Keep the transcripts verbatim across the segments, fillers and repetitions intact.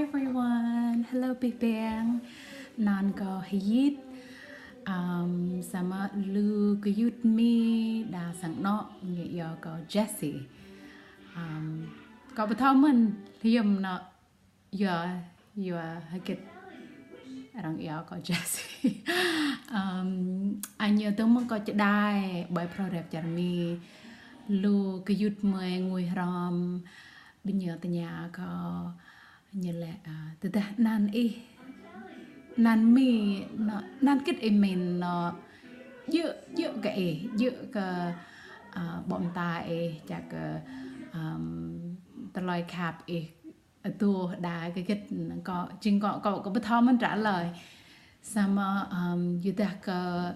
Everyone, hello abih bang. Anăn kâo H'Yit. Ăm, samơ̆ lu gơyut Mi đa sang anŏ ñu iâu kâo Jessie. Ăm, kâo ƀu thâo mơ̆n hiư̆m anŏ yua, yua hơget arăng iâu kâo Jessie. Ăm, anai ñu tơ̆ng mơ̆ng kâo čơđai ƀơi phrâo rep čar Mi. Lu gơyut mơi ngui hrŏm, ƀing ñu tơña kâo, ñu laĭ, a, tơdah anăn ih, anăn Mi, anŏ, anăn hơget ih mĭn anŏ, djơ̆, djơ̆ kơ ih, djơ̆ kơ, a, ƀô̆ mơta ih, čă kơ, ăm, tơlơi khăp ih, adoh đa hơget kâo, jing kâo, kâo, kâo ƀu thâo mơ̆n trả lời. Samơ̆, ăm, yua dah kơ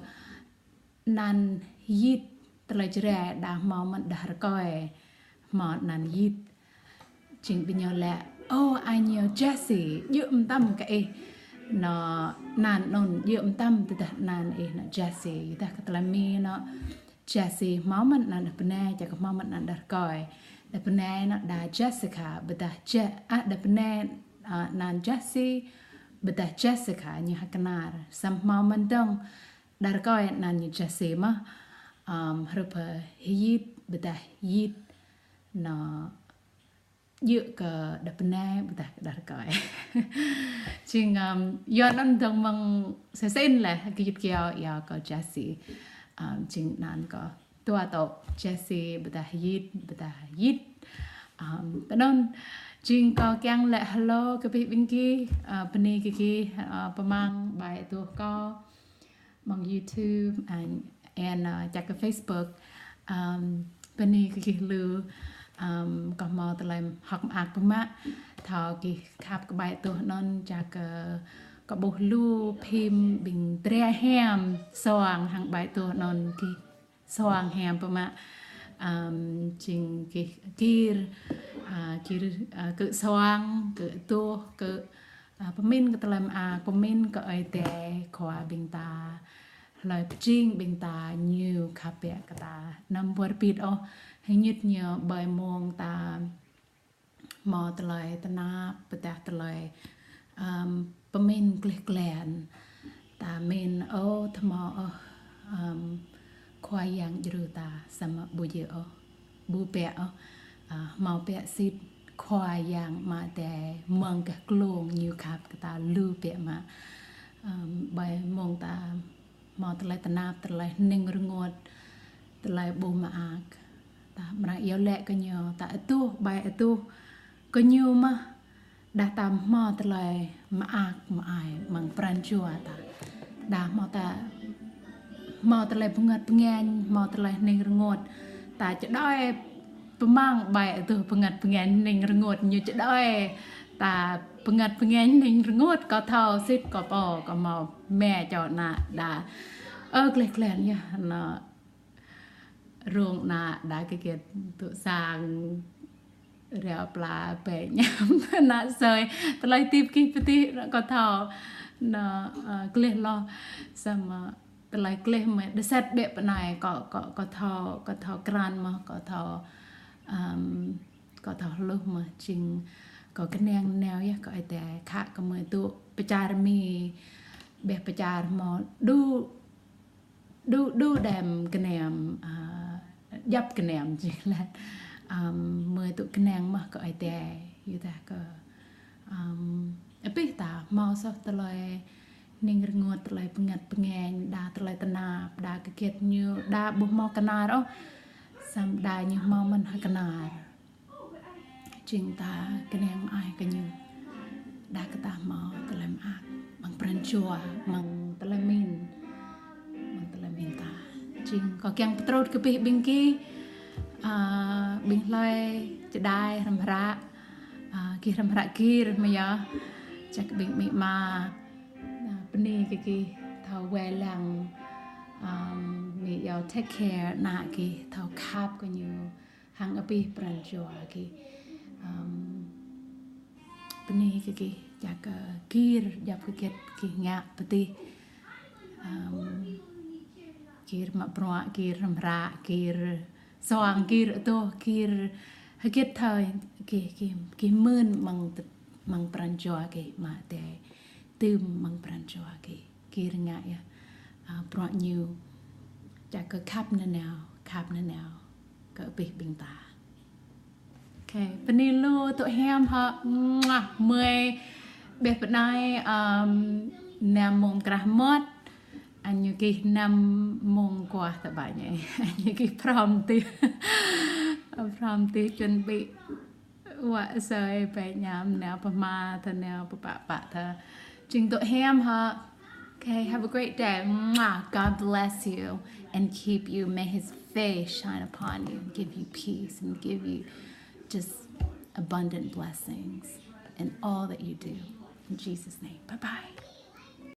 anăn H'Yit tơlơi Jrai đa hmâo mơ̆n đah rơkơi, hmâo anăn Yit. Jing ƀing ñu laĭ, ô, anai ñu Jessie, djơ̆ mơtam kơ ih anŏ anăn anŭn, djơ̆ mơtam tơdah anăn ih anŏ Jessie, yua dah kơ tơlơi Mi anŏ Jessie hmâo mơ̆n anăn đah bơnai, čă kơ hmâo mơ̆n anăn đah rơkơi. Đah bơnai anŏ đa Jessica, ƀôdah Je-, a, đah bơnai, a, anăn Jessie, ƀôdah Jessica ñu hơkơnar. Samơ̆ hmâo mơ̆n dơ̆ng đah rơkơi anăn ñu Jessie mơh, ăm, hrup H'Yit ƀôdah Yit anŏ djơ̆ kơ đah bơnai ƀôdah kơ đah rơkơi. Jing, ăm, yua anŭn dơ̆ng mơ̆ng sơsĭn laih gơyut gơyâo iâu kâo Jessie. Ăm, jing anăn kâo dua tŏ Jessie ƀôdah Yit, ƀôdah Yit. Ăm, tơ anŭn jing kâo kiăng laĭ hello kơ abih ƀing gih, a, bơni kơ gih, a, pơmăng ƀai adoh kâo mơ̆ng YouTube and, and, uh, čă kơ Facebook. Ăm, bơni kơ gih lu, ăm, kâo hmâo tơlơi hơ̆k mơak biă mă, thâo gih khăp kơ ƀai adoh anŭn, čă kơ kâo ƀuh lu phim ƀing dra hiam soang hăng ƀai adoh anŭn gih soang hiam biă mă. Ăm, jing gih gir, a, gir, a, kơ soang, kơ adoh, kơ, a, pơmĭn kơ tơlơi mơak, pơmĭn kơ Ơi Adai Khua ƀing ta, hlơi pơjing ƀing ta, ñu khăp biă kơ ta. Anăm wơr bĭt ôh, hơñŭt ñu ƀơi mông ta hmâo tơlơi tơnap, ƀôdah tơlơi, ăm, pơmĭn gleh glan. Ta mĭn, ô, ƀu hmâo ôh, ăm, Khua Yang djru ta, samơ̆ ƀu djơ̆ ôh, ƀu biă ôh, a, hmâo biă sĭt Khua Yang Ama Adai mơ̆ng gah glông ñu khăp kơ ta lu biă mă. Ăm, ƀơi mông ta hmâo tơlơi tơnap, tơlơi hning rơngot, tơlơi ƀu mơak. Ta amra iâu laĭ kơ ñu, ta adoh, ƀai adoh kơ ñu mơh, đah ta hmâo tơlơi mơak mơai mơ̆ng pran jua ta. Đah hmâo ta hmâo tơlơi bơngăt bơngañ, hmâo tơlơi hning rơngot. Ta čơđai pơmăng ƀai adoh bơngăt bơngañ hning rơngot, ñu čơđai ta bơngăt bơngañ hning rơngot, kâo thâo sĭt kâo pô, kâo hmâo mă čô ană đa. Ơ, gleh glan yơh, anŏ rông ană đa kơ gĕt tŭ sang reo pla bĕ ñăm ană sơi, tơlơi hơdip gih pơtih anŏ kâo thâo, anŏ, ơ, gleh hloh, samơ̆ tơlơi gleh mơ̆ đơsat ƀĕ pơ anai, kâo, kâo, kâo thâo, kâo thâo krăn mơ̆, kâo thâo, ăm, kâo thâo hluh mơ̆, jing kâo kơnang nao yơh kơ Ơi Adai khă kơ mơi tŭ pơ čar Mi, ƀĕ pơ čar hmâo đu, đu, đu đam kơnam, a, djăp kơnam jing laĭ. Ăm, mơi tŭ kơnang mơ̆ kơ Ơi Adai, yua dah kơ, ăm, abih ta hmâo soh tơlơi hning rơngot, tơlơi bơngăt bơngañ, đa tơlơi tơnap, đa kơ gĕt ñu, đa ƀu hmâo kơnar ôh, samơ̆ đa ñu hmâo mơ̆n hơkơnar. Jing ta kơnang mơai kơ ñu. Đa kơ ta hmâo tơlơi mơak mơ̆ng pran jua, mơ̆ng tơlơi mĭn, mơ̆ng tơlơi mĭn ta. Jing kâo kiăng pơtrut kơ abih ƀing gih, a, ƀing hlơi čơđai hrăm hră, a, gih hrăm hră gir mơ̆ yơh, čă kơ ƀing amĭ ama, a, bơni kơ gih thâo wai lăng, ăm, Mi iâu take care ană gih, thâo khăp kơ ñu hăng abih pran jua gih. Ăm, bơni kơ gih, čă kơ gir djăp kơ gĕt gih ngă pơtih. Ăm, gir mă bruă, gir hrăm hră, gir soang, gir adoh, gir hơgĕt thơi, gih, gih, gih mưn mơ̆ng tơ-, amăng pran jua gih, mă tơdơi tơm amăng pran jua gih. Gir ngă yơh, a, bruă ñu, čang kơ khăp nanao, khăp nanao kơ abih ƀing ta. Ok, bơni lu tŭ hiam hŏ. Mua, mơi ƀĕ pơ anai, um, năm mông krah mơmŏt. Anŭn gih năm mông kuah tơbă ñai. Anŭn gih phrăm tih. Phrăm tih chuẩn bị wă sơi ƀĕ ñam nao pơ hma tha, nao pơ pă pă tha. Jing tŭ hiam hŏ. Okay, have a great day. Mwah. God bless you and keep you. May his face shine upon you, give you peace, and give you just abundant blessings in all that you do. In Jesus' name, bye-bye.